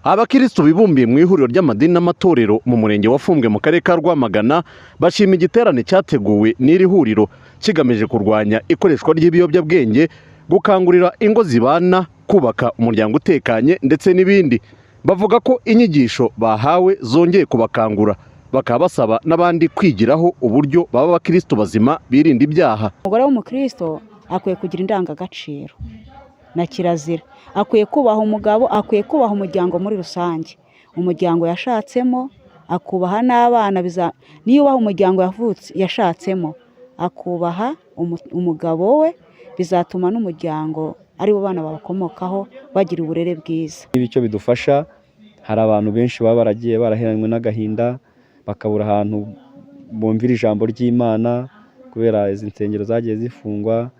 Abakirisitu bibumbiye mu ihuriro ry'amadini n'amatorero mu murenge wa Fumbwe mu karere ka Rwamagana bashima igiterane cyateguwe n'iri huriro kigamije kurwanya ikoreshwa ry'ibiyobyabwenge, gukangurira ingo zibana kubaka umuryango utekanye ndetse n'ibindi. Bavuga ko inyigisho bahawe zongeye kubakangura, bakaba basaba n'abandi kwigiraho uburyo baba abakirisitu bazima birinda ibyaha. Umugore w'umukristo akwiye kugira indangagaciro na kirazira, akwiye kubaha umugabo, akwiye kubaha umuryango muri rusange, umuryango yashatsemo, akubaha n'abana. Niyo ubaha umuryango yashatsemo, akubaha umugabo we, bizatuma n'umuryango aribo bana babakomokaho bagira uburere bwiza. Icyo bidufasha, hari abantu benshi baba baragiye baraheranywe n'agahinda, bakabura ahantu bumvira ijambo ry'Imana kubera izi nsengero zagiye zifungwa,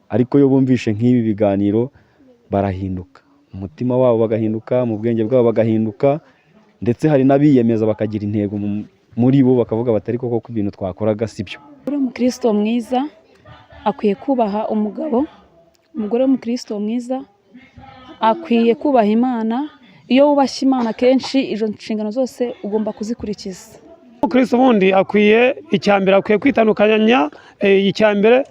ariko iyo bumvishe nk'ibi biganiro barahinduka, umutima wabo bagahinduka, mu bwenge bwabo bagahinduka, ndetse hari n'abiyemeza bakagira intego muri bo, bakavuga bati ariko koko ibintu twakoraga si byo. Umugore w'umukristo mwiza akwiye kubaha umugabo, umugore w'umukristo mwiza akwiye kubaha Imana. Iyo wubashye Imana kenshi izo nshingano zose ugomba kuzikurikiza. Umukristo ubundi akwiye, icya mbere akwiye kwitandukanya, icya mbere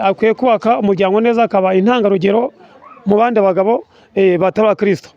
akwiye kubaka umuryango neza, akaba intangarugero mu bandi bagabo batari abakristo,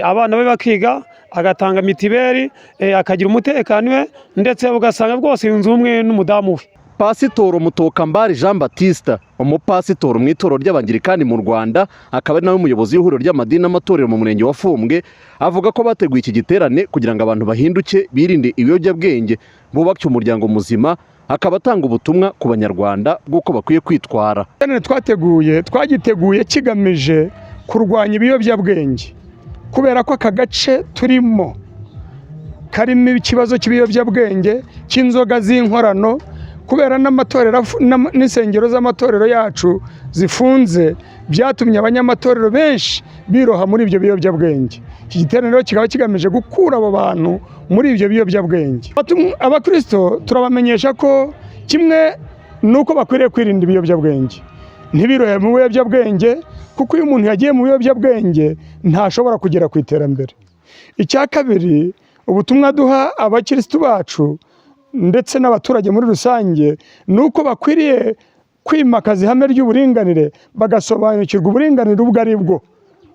abana be bakiga, agatanga mitiweli, akagira umutekano we, ndetse ugasanga rwose yunze ubumwe n'umudamu we. Pasitoro Mutokambari Jean Baptiste, umupasitoro mu itorero ry'Abangirikani mu Rwanda, akaba ari nawe muyobozi w'ihuriro ry'amadini n'amatorero mu murenge wa Fumbwe, avuga ko bateguye iki giterane kugira ngo abantu bahinduke, birinde ibiyobyabwenge, bubake umuryango muzima, akaba atanga ubutumwa ku Banyarwanda bw'uko bakwiye kwitwara. Igiterane twateguye twagiteguye kigamije kurwanya ibiyobyabwenge, kubera ko aka gace turimo karimo ikibazo cy'ibiyobyabwenge, cy'inzoga z'inkorano, kubera n'amatorero n'insengero z'amatorero yacu zifunze, byatumye abanyamatorero benshi biroha muri ibyo biyobyabwenge. Iki giterane rero kikaba kigamije gukura abo bantu muri ibyo biyobyabwenge. Abakristo turabamenyesha ko kimwe ni uko bakwiriye kwirinda ibiyobyabwenge, ntibirohe mu biyobyabwenge, kuko iyo umuntu yagiye mu biyobyabwenge ntashobora kugera ku iterambere. Icya kabiri, ubutumwa duha abakirisitu bacu ndetse n'abaturage muri rusange ni uko bakwiriye kwimakaza ihame ry'uburinganire, bagasobanukirwa uburinganire ubwo ari bwo,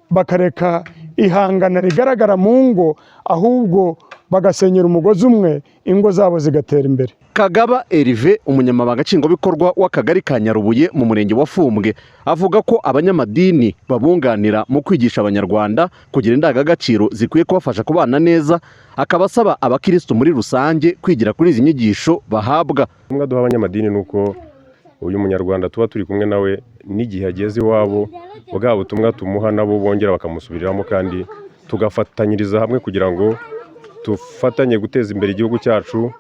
bakareka ihangana rigaragara mu ngo, ahubwo bagasenyera umugozi umwe, ingo zabo zigatera imbere. Kagaba Erive, umunyamabanga nshingwabikorwa w'akagari ka Nyarubuye mu murenge wa Fumbwe, avuga ko abanyamadini babunganira mu kwigisha Abanyarwanda kugira indangagaciro zikwiye kubafasha kubana neza, akaba asaba abakirisitu muri rusange kwigira kuri izi nyigisho bahabwa. Ubutumwa duha abanyamadini ni uko uyu munyarwanda tuba turi kumwe nawe n'igihe ageze iwabo, bwa butumwa tumuha nabo bongera bakamusubiriramo, kandi tugafatanyiriza hamwe kugira ngo dufatanye guteza imbere igihugu cyacu,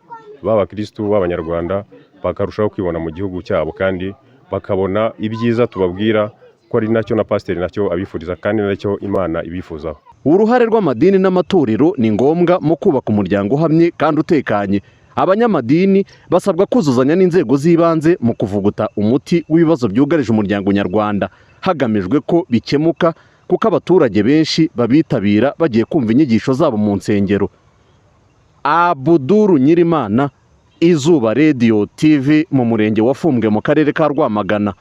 baba abakirisitu b'Abanyarwanda bakarushaho kwibona mu gihugu cyabo, kandi bakabona ibyiza tubabwira ko ari nacyo na pasiteri nacyo abifuriza, kandi nacyo Imana ibifuzaho. Uruhare rw'amadini n'amatorero ni ngombwa mu kubaka umuryango uhamye kandi utekanye. Abanyamadini basabwa kuzuzanya n'inzego z'ibanze mu kuvuguta umuti w'ibibazo byugarije umuryango nyarwanda, hagamijwe ko bikemuka, kuko abaturage benshi babitabira bagiye kumva inyigisho zabo mu nsengero. Abuduru Nyirimana, Izuba Radio TV, mu murenge wa Fumbwe mu karere ka Rwamagana.